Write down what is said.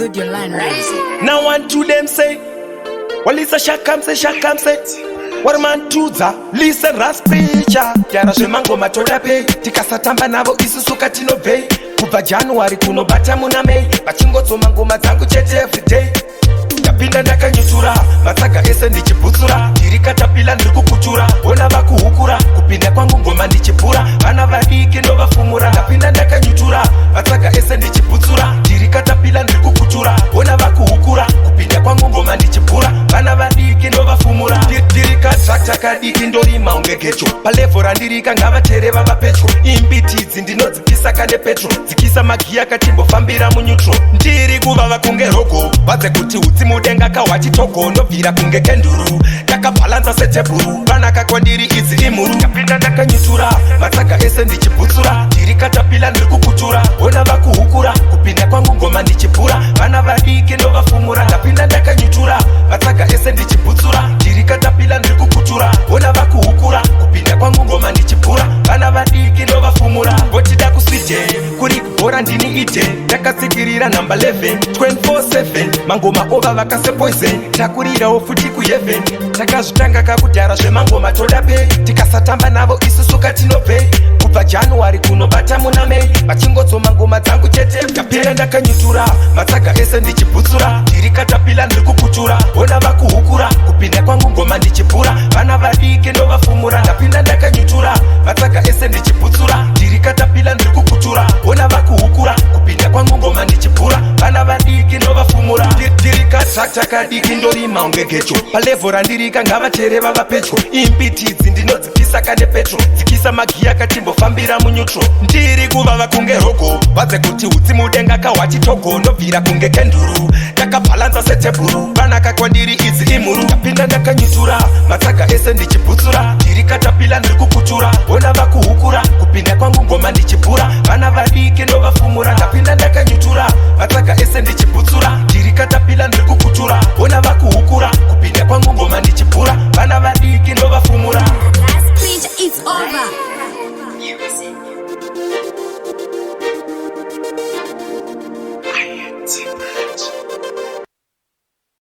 Studio Line Music. Now one to them say, Walisa shakamse shakamse. Warmantudza listen ras preacher. Yara zvemangoma toda pei, tikasatamba navo isusu katinobvei. Kubva January kunobata muna May, vachingotsoma ngoma dzangu chete everyday. Ndapinda ndakanyutura matsaga ese ndichibhutsura, ndiri katapila ndiri kukutura, ona vakuhukura. Kupinda kwangu ngoma ndichibhura, vana vadiki ndovafumura. Ndapinda ndakanyutura matsaga ese ndichibhutsura, ndiri katapila ndiri kukutura, ona vakuhukura. Kupinda kwangu ngoma ndichibhura, vana vadiki ndovafumura. Ndiri katractor kadiki ndorima unge gecho, palevel randirika ngavatere vava petro. Imbiti idzi ndinodzipisa kane petro, dzikisa magiya katimbofambira muneutral. Ndiri kuvava kunge rogo, vadze kuti utsi mudenga kahwachitogo, ndobvira kunge kenduru, ndakabhalanza setebhuru. Vanaka kwandiri idzi imhuru. Ndapinda ndakanyutura matsaga ese ndichibhutsura, ndiri katapila ndiri kukutura, ona vakuhukura. Kupinda kwangu ngoma ndichibhura, vana vadiki ndovafumura. Ndapinda ndakanyutura matsaga ese ndichibhutsura, ndiri katapila ndiri kukutura, ona vakuhukura. Kupinda kwangu ngoma ndichibhura, vana vadiki ndovafumura. Votida kuSweden kuri kubhora, ndini ide ndakatsikirira namba 11 24/7. Mangoma ova vakasepoison, takurirawo futi kuheaven. Takazvitanga kakudhara zvemangoma toda pe, tikasatamba navo isusu katinobve. Kubva January kunobata muna May, vachingotsoma ngoma dzangu chete. Ndapinda ndakanyutura matsaga ese ndichibhutsura, ndiri katapila ndiri kukutura, ona vakuhukura. Kupinda kwangu ngoma ndichibhura, vana vadiki ndovafumura. Ndapinda ndakanyutura matsaga ese ndichibhutsura, ndiri katapila ndiri kukutura, ona vakuhukura. Kupinda kwangu ngoma ndichibhura, vana vadiki ndovafumura. Ndiri katractor kadiki ndorima unge gecho, palevel randirika ngavatere vava petro. Imbiti idzi ndinodzipisa kane petro, dzikisa magiya katimbofambira muneutral. Ndiri kuvava kunge rogo, vadze kuti utsi mudenga kahwachitogo, ndobvira kunge kenduru, ndakabhalanza setebhuru. Vanaka kwandiri idzi imhuru. Ndapinda ndakanyutura matsaga ese ndichibhutsura, ndiri katapila ndiri kukutura, ona vakuhukura. Kupinda kwangu ngoma ndichibhura, vana vadiki ndovafumura. Ndapinda ndakanyutura matsaga ese ndichibhutsura, ndiri katapila ndiri kukutura, ona vakuhukura.